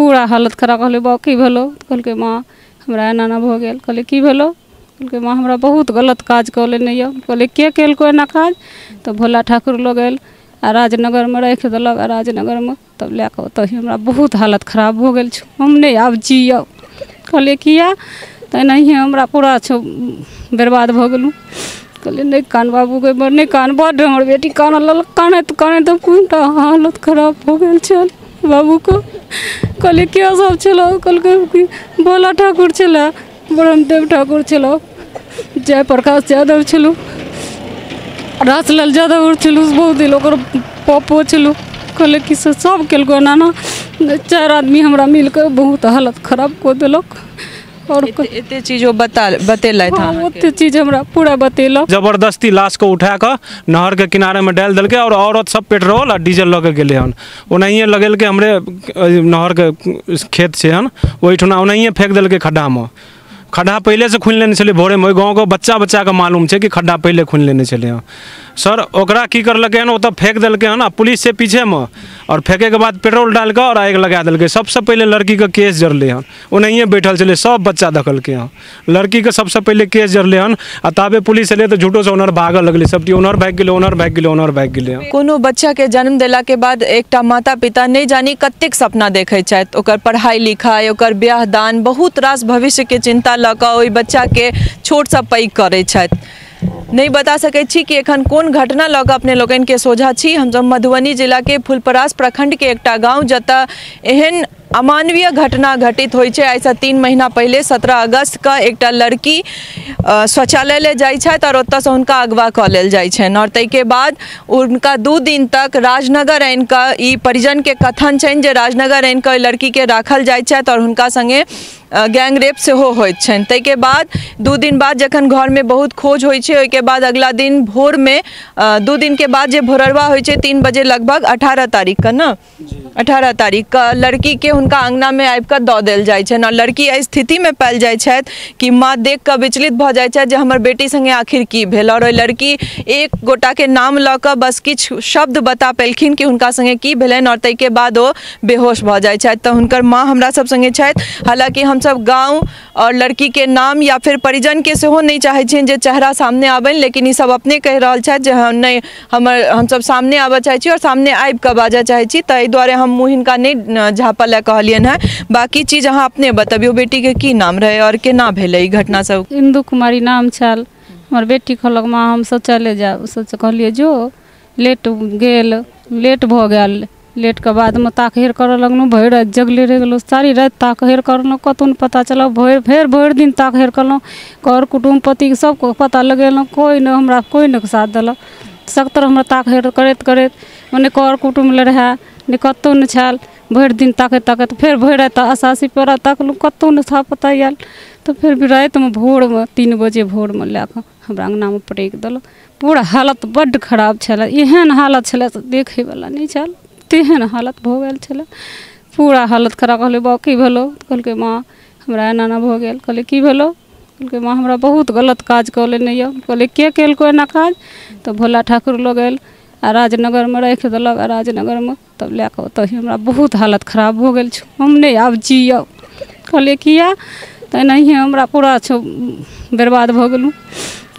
पूरा हालत खराब। कहलियै बाउ की भेलौ? कहलकै माँ हमरा एना एना भऽ गेल। कहलियै की भेलौ? कहलकै माँ हमरा बहुत गलत काज कऽ लेने यऽ। कहलियै के केलकौ एना काज? तऽ भोला ठाकुर लऽ गेल आ राजनगरमे राखि देलक आ राजनगरमे तब लए कऽ ओतहि हमरा बहुत हालत खराब भऽ गेल छौ, हम नहि आब जियब। कहलियै किया? तऽ एनाहिए हमरा पूरा छौ बर्बाद भऽ गेलहुँ। कहलियै नहि कान बाबूके, नहि कान, बड्ड हमर बेटी कानऽ लगल, कानैत कानैत पूरा हालत खराब भऽ गेल छल बाबूके। कहलियै के सब छलौ? कहलकै कि भोला ठाकुर छलै, ब्रह्मदेव ठाकुर छलौ, जयप्रकाश यादव छलौ, रासलाल यादव छलौ, बहुत दिन ओकर पप्पो छलौ। कहलियै कि से सब केलको एना एना, 4 आदमी हमरा मिलके बहुत हालत खराब कऽ देलक। और एते चीज ओ बतेलथि? हाँ, ओते चीज हमरा पूरा बतेलक। जबरदस्ती लाश के उठा कऽ नहर के किनारे में डालि देलकै और औरत सब पेट्रोल आ डीजल लऽ के गेलै हन। ओनाहिए लगेलकै, हमरे नहर के खेत छै हन ओहिठुना, ओनाहिए फेंक देलकै खड्डा में। खड्डा पहिलेसँ खुनि लेने छलै भोरेमे, ओहि गाँवके बच्चा बच्चाके मालूम छै कि खड्डा पहिले खुनि लेने छलै हँ सर। ओकरा की करलकै हन, ओतऽ फेंक देलकै हन आ पुलिस छै पीछेमे, और फेंकैके बाद पेट्रोल डालिकऽ और आगि लगा देलकै। सबसँ पहिले लड़कीके केस जरलै हन, ओनाहिए बैठल छलै, सब बच्चा देखलकै हन। लड़कीके सबसँ पहिले केस जरलै हन आ ताबे पुलिस एलै तऽ झूठोसँ ओनर भागऽ लगलै, सब ओनर भागि गेलै, ओनर भागि गेलै, ओनर भागि गेलै। कोनो बच्चाके जन्म देलाके बाद एकटा माता पिता नहि जानी कतेक सपना देखै छथि, ओकर पढ़ाइ लिखाइ, ओकर ब्याह दान, बहुत रास भविष्यके चिंता लऽ कऽ ओहि बच्चाके छोटसँ पैघ करै छथि। नहि बता सकै छी कि एखन कोन घटना लऽ कऽ अपने लोकनिके सोझा छी। हमसभ मधुबनी जिलाके फुलपरास प्रखंडके एकटा गाँव जतऽ एहन अमानवीय घटना घटित होइ छै। आइसँ 3 महीना पहिले 17 अगस्तके एकटा लड़की शौचालय ले जाइ छथि और ओतऽसँ हुनका अगवा कऽ लेल जाइ छनि और ताहिके बाद हुनका 2 दिन तक राजनगर आनि कऽ, ई परिजनके कथन छनि जे राजनगर आनि कऽ लड़कीके राखल जाइ छथि और हुनका सङ्गे गैंग रेप सेहो होइत छनि। ताहिके बाद 2 दिन बाद जखन घरमे बहुत खोज होइ छै, ओहिके बाद अगला दिन भोरमे 2 दिनके बाद जे भोररवा होइ छै 3 बजे लगभग 18 तारीखके न, 18 तारीखके लड़कीके हुनका अङ्गनामे आबि कऽ दऽ देल जाइ छनि और लड़की एहि स्थितिमे पायल जाइ छथि कि माँ देख कऽ विचलित भऽ जाइ छथि जे हमर बेटी सङ्गे आखिर की भेल। और ओहि लड़की एक गोटाके नाम लऽ कऽ बस किछु शब्द बता पेलखिन कि हुनका सङ्गे की भेलनि और ताहिके बाद ओ बेहोश भऽ जाइ छथि। तऽ हुनकर माँ हमरा सब सङ्गे छथि। हालाँकि हमसब गाँव और लड़की के नाम या फिर परिजन के सेहो नहीं चाहै छियनि जे चेहरा सामने आबनि, लेकिन ई सब अपने कहि रहल छथि जे हम नहि, हमसब सामने आबऽ चाहै छी और सामने आबि कऽ बाजऽ चाहै छी, ताहि दुआरे हम मुँह हिनका नहि झाँपऽ लए कहलियनि हेँ। बाकी चीज अहाँ अपने बतबियौ, बेटीके की नाम रहै और केना भेलै ई घटना सब? इंदू कुमारी नाम छल। हमर बेटी कहलक माँ हम शौचालय जायब। कहलियै जो, लेट गेल, लेट भऽ गेल। लेटके बादमे ताकहेर करऽ लगलहुँ, भरि राति जगले रहि गेलहुँ, सारी राति ताकहेर करलहुँ, कतहु नहि पता चलल। फेर भरि दिन ताकहेर करलहुँ, कर कुटुम्ब पतिके सबके पता लगेलहुँ, कोइ नहि हमरा, कोइ नहि साथ देलक। सभतर हमरा ताकहेर करैत करैत मने कर कुटुम्ब लए रहए नहि, कतहु नहि छल। भरि दिन ताकैत ताकैत फेर भरि राति आशासी पर ताकलहुँ, कतहु नहि था पता आयल। तऽ फेर भी रातिमे भोरमे 3 बजे भोरमे लए कऽ हमरा अङ्गनामे पटकि देलक। पूरा हालत बड्ड खराब छलै, एहन हालत छलै से देखैवला नहि छल, तेहन हालत भऽ गेल छलै, पूरा हालत खराब। कहलियै बाउ की भेलौ? कहलकै माँ हमरा एना एना भऽ गेल। कहलियै की भेलौ? कहलकै माँ हमरा बहुत गलत काज कऽ लेने यऽ। कहलियै के केलकौ एना काज? तऽ भोला ठाकुर लऽ गेल आ राजनगरमे राखि देलक आ राजनगरमे तब लए कऽ ओतहि हमरा बहुत हालत खराब भऽ गेल छौ, हम नहि आब जियब। कहलियै किया? तऽ एनाहिए हमरा पूरा छौ बर्बाद भऽ गेलहुँ।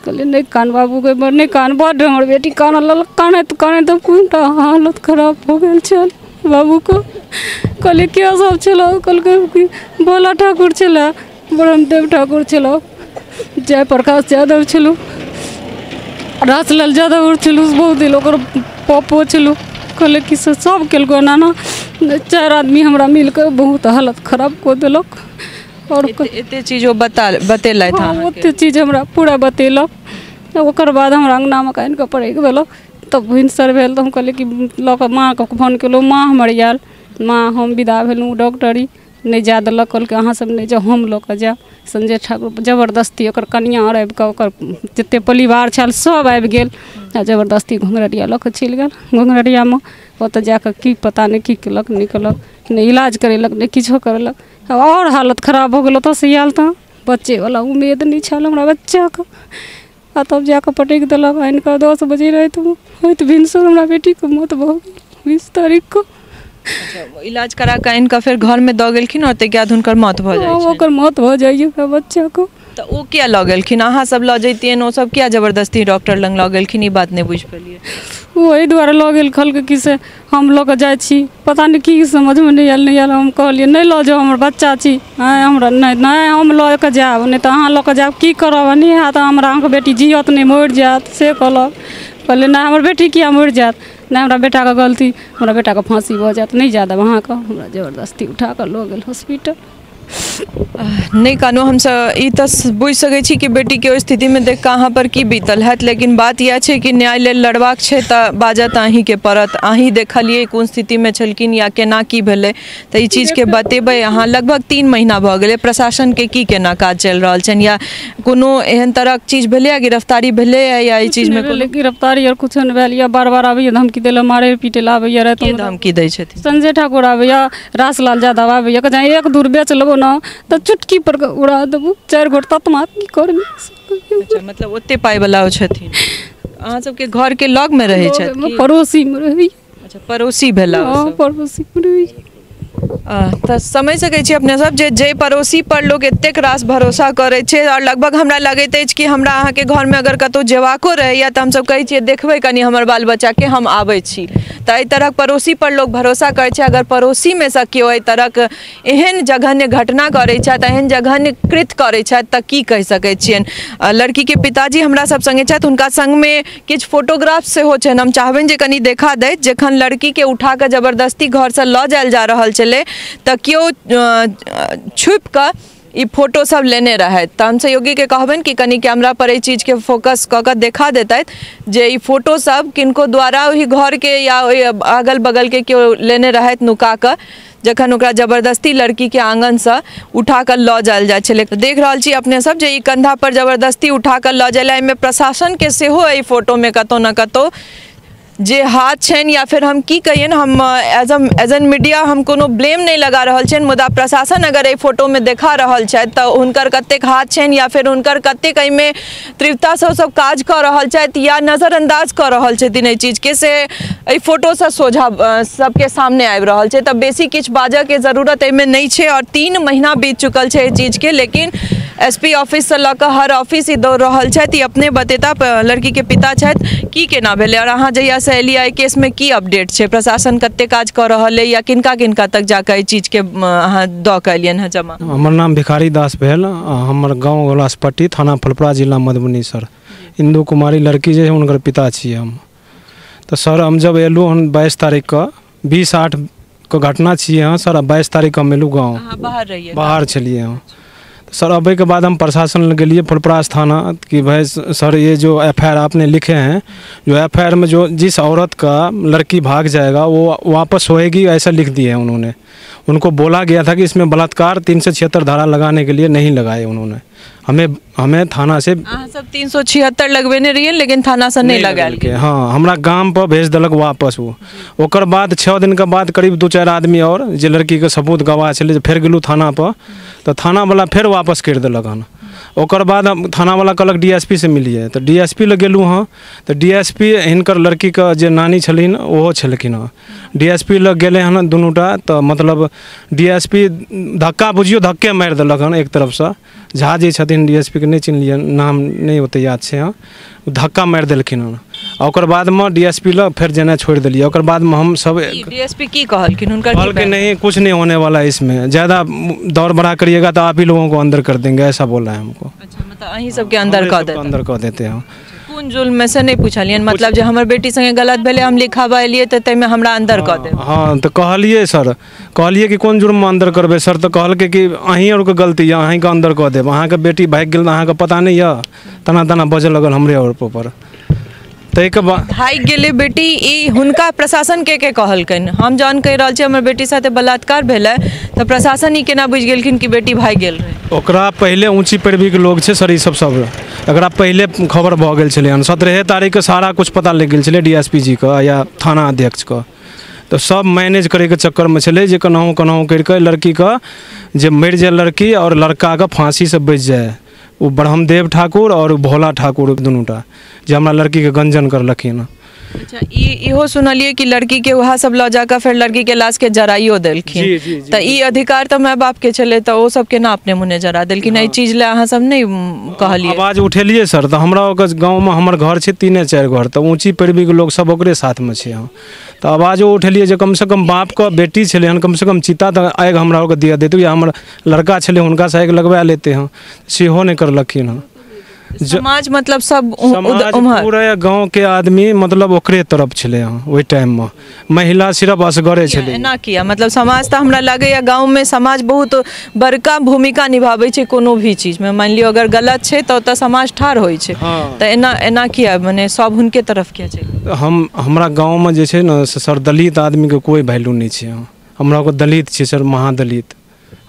कहलियै नहि कान बाबूके, नहि कान, बड्ड हमर बेटी कानऽ लगल, कानैत कानैत पूरा हालत खराब भऽ गेल छल बाबूके। कहलियै के सब छलौ? कहलकै कि भोला ठाकुर छलै, ब्रह्मदेव ठाकुर छलौ, जयप्रकाश यादव छलौ, रासलाल यादव छलौ, बहुत दिन ओकर पप्पो छलौ। कहलियै कि से सब केलको एना एना, 4 आदमी हमरा मिलके बहुत हालत खराब कऽ देलक। और एते चीज ओ बतेलथि? हाँ, ओते चीज हमरा पूरा बतेलक। ओकर बाद हमरा अङ्गनामे आनि कऽ पटकि देलक। तब भिनसर भेल तऽ हम कहलियै कि लऽ कऽ माँके फोन केलहुँ, माँ हमर आयल, माँ हम विदा भेलहुँ डॉक्टरी, नहि जाय देलक, कहलकै अहाँ सब नहि जाउ, हम लऽ कऽ जायब। संजय ठाकुर जबरदस्ती ओकर कनिआँ आर आबि कऽ, ओकर जतेक परिवार छल सब आबि गेल आ जबरदस्ती घुंघरडिया लऽ कऽ चलि गेल। घुंघरडियामे ओतऽ जाकऽ की पता नहि की केलक नहि केलक, नहि इलाज करेलक नहि किछो करेलक, आओर हालत खराब भऽ गेल। ओतऽसँ आयल तऽ बच्चेवला उम्मीद नहि छल हमरा बच्चाके, आ तब जाकऽ पटकि देलक आनि कऽ 10 बजे रातिमे होइत भिनसर हमरा बेटीके मौत भऽ गेल 20 तारीखके। अच्छा, इलाज करा कऽ आनि कऽ फेर घरमे दऽ गेलखिन आओर ताहिके बाद हुनकर मौत भऽ जाइ छै। ओकर मौत भऽ जाइए बच्चाके। तऽ ओ किया लऽ गेलखिन? अहाँ सब लऽ जैतियनि, ओ सब किया जबरदस्ती डॉक्टर लग लऽ गेलखिन? ई बात नहि बुझि पेलियै। ओ एहि दुआरे लऽ गेल, कहलकै कि से हम लऽ कऽ जाइ छी, पता नहि की समझमे नहि आयल नहि आयल। हम कहलियै नहि लऽ जाउ, हमर बच्चा छी, आँय हमरा नहि नहि हम लऽ कऽ जायब, नहि तऽ अहाँ लऽ कऽ जायब, की करब, नहि हैत, हमरा अहाँके बेटी जियत नहि, मरि जायत, से कहलक। कहलियै नहि, हमर बेटी किया मरि जायत, नहि हमरा बेटाके गलती, हमरा बेटाके फाँसी भऽ जायत, नहि जाय देब अहाँके। हमरा जबरदस्ती उठा कऽ लऽ गेल हॉस्पिटल। नहि कानू, हमसब ई तऽ बुझि सकै छी कि बेटीके ओहि स्थितिमे देख कऽ अहाँ पर की बीतल हैत, लेकिन बात इएह छै कि न्याय लेल लड़बाक छै तऽ बाजऽ तऽ अहीँके पड़त। अहीँ देखलियै कोन स्थितिमे छलखिन या केना की भेलै, तऽ ई चीजके बतेबै अहाँ। लगभग 3 महीना भऽ गेलै, प्रशासनके की केना काज चलि रहल छनि, या कोनो एहन तरहक चीज भेलैए, गिरफ्तारी भेलैए या एहि चीजमे कोनो गिरफ्तारी आओर किछो नहि भेल? या बार बार आबैए धमकी दै लए, मारै पीटै लए आबैए रातिमे। धमकी दै छथिन? संजय ठाकुर आबैए, रासलाल यादव आबैए, कहै एक दूर बेच लेबो ना तऽ चुटकी पर उड़ा देबो, 4 गोट ततमा की करबी। अच्छा, मतलब ओते पाइ वाला छथिन। अहाँ सबके घर के लग में रहै छथि? पड़ोसी में रहै। अच्छा, पड़ोसी भेला। पड़ोसी में रहै। तऽ समझि सकै छी अपने सब जे जाहि पड़ोसी पर लोक एतेक रास भरोसा करै छै, आओर लगभग हमरा लगैत अछि कि हमरा अहाँके घरमे अगर कतहु जेबाको रहैए तऽ हमसब कहै छियै देखबै कनि हमर बाल बच्चाके, हम आबै छी। तऽ एहि तरहक पड़ोसी पर लोक भरोसा करै छै। अगर पड़ोसीमे सँ केओ एहि तरहक एहन जघन्य घटना करै छथि, एहन जघन्य कृत्य करै छथि, तऽ की कहि सकै छियनि? लड़कीके पिताजी हमरा सब सङ्गे छथि, हुनका सङ्गमे किछु फोटोग्राफ सेहो छनि, हम चाहबनि जे कनि देखा दैत। जखन लड़कीके उठा कऽ जबरदस्ती घरसँ लऽ जायल जा रहल छलै तऽ केओ छुपि कऽ ई फोटो सब लेने रहथि। तऽ हम सहयोगीके कहबनि कि कनि कैमरा पर एहि चीजके फोकस कऽ कऽ देखा देतथि जे ई फोटो सब किनको द्वारा ओहि घरके या ओहि अगल बगलके केओ लेने रहथि नुका कऽ, जखन ओकरा जबरदस्ती लड़कीके आँगनसँ उठा कऽ लऽ जायल जाइ छलै। देख रहल छी अपने सब जे ई कंधा पर जबरदस्ती उठा कऽ लऽ जायल। एहिमे प्रशासनके सेहो एहि फोटोमे कतहु ने कतहु जे हाथ छनि, या फिर हम की कहियनि, हम एज एन मीडिया हम कोनो ब्लेम नहि लगा रहल छियनि, मुदा प्रशासन अगर एहि फोटोमे देखा रहल छथि तऽ हुनकर कतेक हाथ छनि या फिर हुनकर कतेक एहिमे तीव्रतासँ ओ सब काज कऽ रहल छथि या नजरअंदाज कऽ रहल छथिन एहि चीजके, से एहि फोटोसँ सोझा सबके सामने आबि रहल छै। तऽ बेसी किछु बाजऽके जरूरत एहिमे नहि छै। आओर 3 महीना बीत चुकल छै एहि चीजके, लेकिन एसपी ऑफिससँ लऽ कऽ हर ऑफिस ई दौड़ रहल छथि। ई अपने बतेता, लड़कीके पिता छथि, की केना भेलै आओर अहाँ जहियासँ एलियै एहि केसमे की अपडेट छै, प्रशासन कते काज कऽ रहल अइ या किनका किनका तक जाकऽ एहि चीजके अहाँ दऽ कऽ एलियनि हँ जमा? हमर नाम भिखारी दास भेल, हमर गाँव गोलासपट्टी, थाना फलपुरा, जिला मधुबनी। सर, इंदू कुमारी लड़की जे है हुनकर पिता छियै हम। तऽ सर हम जब एलहुँ हन 22 तारीखके, 20/8 घटना छियै हँ सर, 22 तारीखके हम एलहुँ गाँव, बाहर रहियै, बाहर छलियै हँ सर। अबै के बाद हम प्रशासन लग गेलिए फुलपरास थाना कि भाई सर ये जो एफआईआर आपने लिखे हैं, जो एफआईआर में जो जिस औरत का लड़की भाग जाएगा वो वापस होएगी, ऐसा लिख दिए हैं उन्होंने। उनको बोला गया था कि इसमें बलात्कार 376 धारा लगाने के लिए, नहीं लगाए उन्होंने। हमें हमें थाना से सब 376 लगबेने रहिए, लेकिन थाना से नहीं लगायल। हाँ, हमरा गाम पर भेज देलक वापस वो। ओकर बाद 6 दिन के बाद करीब 2-4 आदमी और जे लड़की के सबूत गवाह छलै, फेर गेलहुँ थाना पर, तऽ थाना वाला फेर वापस करि देलक हन। ओकर बाद थाना वाला कहलक डीएसपी से मिलिए, तऽ डीएसपी लग गेलहुँ हँ, तऽ डीएसपी हिनकर लड़कीके जे नानी छलखिन ओहो छलखिन हँ, डीएसपी लग गेलै हन दुनूटा। तऽ मतलब डीएसपी धक्का बुझियौ धक्के मारि देलक हन एक तरफसँ। झा जी छथिन डीएसपी के, नहि चिन्हलियै नाम, नहि ओते याद छै हँ, धक्का मारि देलखिन हन। आ ओकर बादमे डीएसपी लग फेर जेना छोड़ि देलियै। ओकर बादमे हम सब डीएसपी की कहलखिन हुनकर? कहलखिन नहीं कुछ नहीं होने वाला है इसमें, ज़्यादा दौड़ बढ़ा करिएगा तो आप ही लोगों को अंदर कर देंगे, ऐसा बोला है हमको। अच्छा, मतलब अहीं सबके अंदर कऽ देते? अंदर कऽ देते हैं। कोन जुल्म में से नहीं पूछलियनि? मतलब जे हमर बेटी संगे गलत भेलै, हम लिखाबऽ एलियै तऽ ताहिमे हमरा अंदर कऽ देब? हाँ, तऽ कहलियै सर, कहलियै कि कोन जुर्ममे अंदर करबै सर? तऽ कहलकै कि अहीं आओरके गलती यऽ, अहीँके अंदर कऽ देब, अहाँके बेटी भागि गेल तऽ अहाँके पता नहि यऽ, तना तना बजऽ लगल हमरे आओर पर। ताहिके बाद भागि गेलै बेटी, ई हुनका प्रशासन के कहलकनि? हम जहन कहि रहल छी हमर बेटी साथे बलात्कार भेलै, तऽ प्रशासन ई केना बुझि गेलखिन कि बेटी भागि गेल रहै? ओकरा पहिले ऊँची पैरवीके लोक छै सर, ई सब सब एकरा पहिले खबर भऽ गेल छलै हन। 17 तारीखके सारा कुछ पता लागि गेल छलै डीएसपी जीके या थाना अध्यक्षके। तऽ सब मैनेज करैके चक्करमे छलै जे केनाहु केनाहु करिके लड़कीके जे मरि जाय लड़की आओर लड़काके फाँसीसँ बचि जाय। ओ ब्रह्मदेव ठाकुर आओर भोला ठाकुर दुनूटा जे हमरा लड़कीके गंजन करलखिन। अच्छा, इहो सुनलियै कि लड़की के वएह सब लऽ जाकऽ फेर लड़की के लाश के जराइयो देलखिन, तऽ ई अधिकार तऽ माय बाप के छलै, तऽ ओ सब केना अपने मुने जरा देलखिन? एहि चीज लए अहाँ सब नहि कहलियै? आवाज उठेलियै सर, तऽ हमरा ओकर गाँवमे हमर घर छै 3-4 घर, तऽ ऊँची पैरवीके लोक सब ओकरे साथमे छै। हम तऽ आवाजो उठेलियै जे कमसँ कम बापके बेटी छलै हन, कमसँ कम चिता तऽ आगि हमरा ओकर दिया देतै, या हमर लड़का छलै हुनकासँ आगि लगवा लेते हँ, सेहो नहि करलखिन हँ। समाज मतलब सब समाज पूरा गाँव के आदमी मतलब ओकरे तरफ छलै हँ ओहि टाइममे, महिला सिर्फ असगरे छलै। एना किया? मतलब समाज तऽ हमरा लागैए गाँवमे समाज बहुत बड़का भूमिका निभाबै छै कोनो भी चीजमे। मानि लियौ अगर गलत छै तऽ ओतऽ समाज ठाढ़ होइ छै, तऽ एना एना किया मने सब हुनके तरफ किया छै? हमरा गाँवमे जे छै ने सर, दलित आदमीके कोइ वैल्यू नहि छै। हमरा ओकर दलित छै सर, महादलित,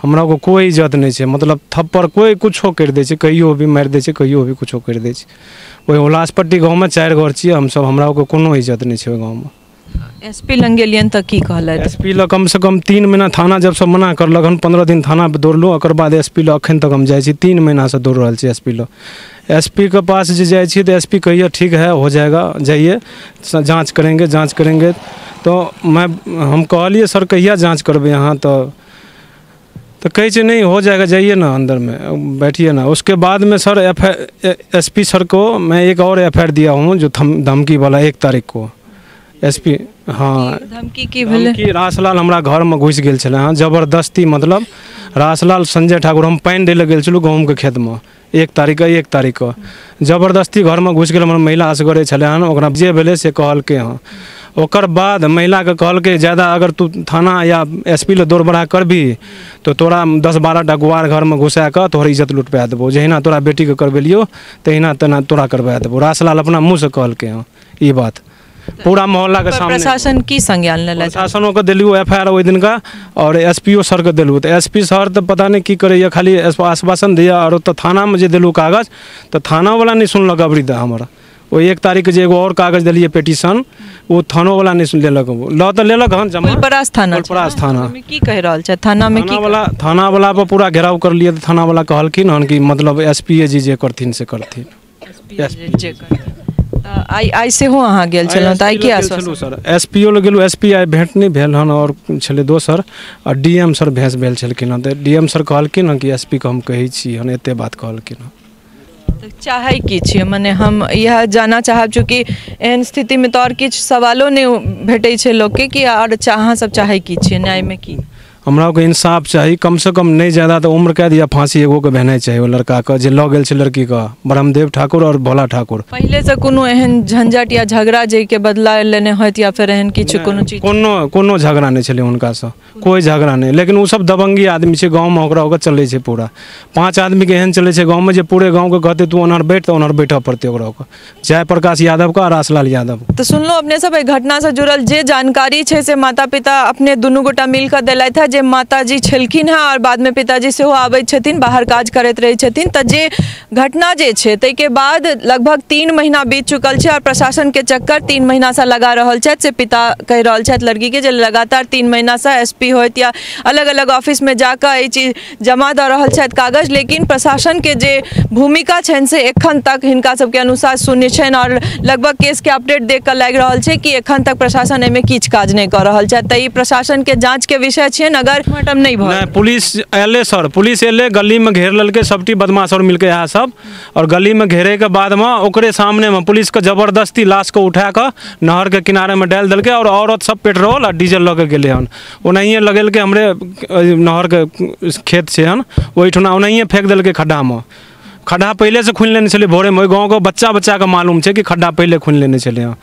हमरा को कोइ इज्जत नहि छै। मतलब थप्पड़ कोइ कुछो करि दै छै, कहियो भी मारि दै छै, कहियो भी कुछो करि दै छै। ओहि उल्लासपट्टी गाँवमे 4 घर छियै हमसब, हमरा को कोनो इज्जत नहि छै ओहि गाँवमे। एसपी लग गेलियनि तऽ की कहलथि? एसपी लग कमसँ कम 3 महीना थाना जब सब मना करलक हन, 15 दिन थाना पर दौड़लहुँ, ओकर बाद एसपी लग अखन तक हम जाइ छी, 3 महीनासँ दौड़ रहल छी एसपी लग। एसपी के पास जे जाइ छी तऽ एसपी कहैए ठीक है हो जाएगा, जाइए, जाँच करेंगे जाँच करेंगे। तऽ हम कहलियै सर कहिया जाँच करबै अहाँ? तऽ कहै छै नहीं हो जाएगा, जाइए ना अंदर में बैठिए ना। उसके बाद में सर एसपी सर को मैं एक और एफ I R दिया हूँ, जो धमकी वाला 1 तारीख को एसपी। हाँ, धमकी की भेलै? धमकी रासलाल हमरा घरमे घुसि गेल छलै हँ जबरदस्ती। मतलब रासलाल संजय ठाकुर, हम पानि दै लए गेल छलहुँ गहूँमके खेतमे 1 तारीखके जबरदस्ती घरमे घुसि गेल। हमर महिला असगरे छलै हन, ओकरा जे भेलै से कहलकै हँ। ओकर बाद महिलाके कहलकै ज्यादा अगर तू थाना या एसपी लए दौड़ बड़ा करबही तऽ तोरा 10-12 टा गुआर घरमे घुसा कऽ तोहर इज्जत लुटबा देबौ, जहिना तोरा बेटीके करबेलियौ तहिना तेना तोरा करबा देबौ। रासलाल अपना मुँहसँ कहलकै हँ ई बात पूरा मोहल्लाके सामने। प्रशासन की संज्ञान लेलक? प्रशासनोके देलियौ एफ I R ओहि दिनका, आओर एस पी ओ सरके देलहुँ। तऽ एस पी सर तऽ पता नहि की करैए, खाली आश्वासन दैए। आओर ओतऽ थानामे जे देलहुँ कागज तऽ थानावला नहि सुनलक अबरी तऽ हमर। ओहि 1 तारीखके जे एगो आओर कागज देलियै पिटीशन, ओ थानोवला नहि लेलक, लऽ तऽ लेलक हन जमा। फुलपरास थाना, फुलपरास थाना की कहि रहल छै? थानामे थानावला पर पूरा घेराव करलियै तऽ थानावला कहलखिन हन कि मतलब एस पी ए जी जे करथिन से करथिन। आइ सेहो अहाँ गेल छलहुँ तऽ आइ की आश्वासन? सर एस पी ओ लग गेलहुँ, एस पी I भेँट नहि भेल हन, आओर छलै दोसर, आओर डी एम सर भेँट भेल छलखिन हन। तऽ डी एम सर कहलखिन हन कि एस पी के हम कहै छी हन, एते बात कहलखिन हन। तऽ चाहै की छियै? मने हम इएह जानऽ चाहब, चूँकि एहन स्थितिमे तऽ आओर किछु सवालो नहि भेटै छै लोकके, कि आओर अहाँ सब चाहै की छियै न्यायमे? की हमरा ओकर इंसाफ चाही, कमसँ कम नहि ज्यादा तऽ उम्र कैद या फाँसी एगोके भेनाइ चाही ओ लड़काके जे लऽ गेल छै लड़कीके, ब्रह्मदेव ठाकुर आओर भोला ठाकुर। पहिलेसँ कोनो एहन झंझट या झगड़ा जाहिके बदला लेने होइत या फेर एहन किछु कोनो चीज? कोनो कोनो झगड़ा नहि छलै हुनकासँ, कोइ झगड़ा नहि। लेकिन ओ सब दबंगी आदमी छै गाँवमे, ओकरा ओकर चलै छै पूरा 5 आदमीके एहन चलै छै गाँवमे जे पूरे गाँवके कहतै तू ओनहर बैठ तऽ ओनहर बैठऽ पड़तै ओकरा ओकर। जयप्रकाश यादवके आ रासलाल यादव। तऽ सुनलहुँ अपने सब एहि घटनासँ जुड़ल जे जानकारी छै से माता पिता अपने दुनू गोटा मिलकऽ देलथि हँ। जे माताजी छलखिन हँ आओर बादमे पिताजी सेहो आबैत छथिन, बाहर काज करैत रहै छथिन। तऽ जे घटना जे छै ताहिके बाद लगभग 3 महीना बीत चुकल छै आओर प्रशासनके चक्कर 3 महीनासँ लगा रहल छथि। से पिता कहि रहल छथि लड़कीके जे लगातार 3 महीनासँ एस पी होइत या अलग अलग ऑफिसमे जाकऽ एहि चीज जमा दऽ रहल छथि कागज, लेकिन प्रशासनके जे भूमिका छनि से एखन तक हिनका सबके अनुसार शून्य छनि। आओर लगभग केसके अपडेट देख कऽ लागि रहल छै कि एखन तक प्रशासन एहिमे किछु काज नहि कऽ रहल छथि। तऽ ई प्रशासनके जाँचके विषय छियनि। अगर मैडम नहीं भऽ पुलिस एले सर, पुलिस एले, गली में घेर लेलकै सबटी बदमाश और मिलके यहाँ सब, और गली में घेरे के बाद में ओकरे सामने में पुलिस के जबरदस्ती लाश को उठा कऽ नहर के किनारे में डालि देलकै, और औरत सब पेट्रोल आ डीजल लऽ के गेलै हन। ओनाहिए लगेलकै हमरे नहर के खेत छै हन ओहिठुना, ओनाहिए फेंक देलकै खड्डामे। खड्डा पहिलेसँ खुनि लेने छलै भोरेमे, ओहि गाँवके बच्चा बच्चाके मालूम छै कि खड्डा पहिले खुनि लेने छलै हँ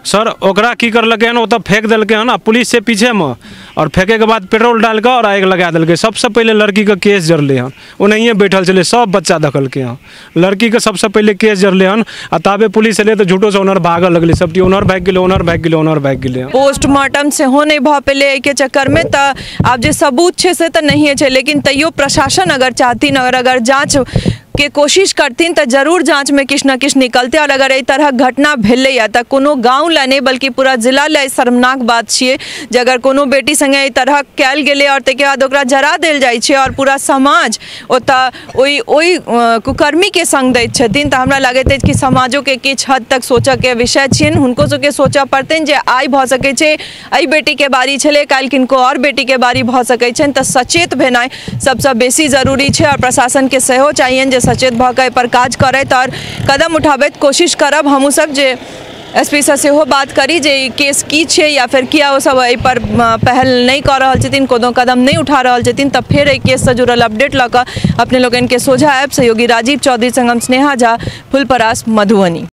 सर। ओकरा की करलकै हन, ओतऽ फेंक देलकै हन आ पुलिस से पीछेमे, और फेंकेके बाद पेट्रोल डालिकऽ और आगि लगा देलकै। सबसँ पहिले लड़कीके केस जरलै हन, ओनाहिए बैठल छलै सब बच्चा देखलकै हन लड़कीके सबसँ पहिले केस जरलै हन। आ ताबे पुलिस एलै तऽ झूठोसँ ओनर भागऽ लगलै, सबटी ओनर भागि गेलै, ओनर भागि गेलै, ओनर भागि गेलै। पोस्टमार्टम सेहो नहि भऽ पेलै एहिके चक्करमे, तऽ आब जे सबूत छै से तऽ नहिए छै, लेकिन तैयो प्रशासन अगर चाहथिन और अगर जाँच के कोशिश करथिन तऽ जरूर जाँचमे किछु ने किछु निकलतै। आओर अगर एहि तरहक घटना भेलैए तऽ कोनो गाँव लए नहि बल्कि पूरा जिला लए शर्मनाक बात छियै जे अगर कोनो बेटी सङ्गे एहि तरहक कयल गेलै आओर ताहिके बाद ओकरा जरा देल जाइ छै आओर पूरा समाज ओतऽ ओहि ओहि कुकर्मीके सङ्ग दैत छथिन, तऽ हमरा लगैत अछि कि समाजोके किछु हद तक सोचऽके विषय छियनि। हुनको सबके सोचऽ पड़तनि जे आइ भऽ सकै छै एहि बेटीके बारी छलै, काल्हि किनको आओर बेटीके बारी भऽ सकै छनि। तऽ सचेत भेनाइ सबसँ बेसी जरूरी छै आओर प्रशासनके सेहो चाहियनि जे सचेत भऽ कऽ एहिपर काज करैत आओर कदम उठाबैत। कोशिश करब हमहूँ सब जे एसपी सँ सेहो बात करी जे ई केस की छै या फेर किया ओ सब एहिपर पहल नहि कऽ रहल छथिन, कोनो कदम नहि उठा रहल छथिन। तऽ फेर एहि केससँ जुड़ल अपडेट लऽ कऽ अपने लोकनिके सोझा आयब। सहयोगी राजीव चौधरी संग हम स्नेहा झा, फुलपरास, मधुबनी।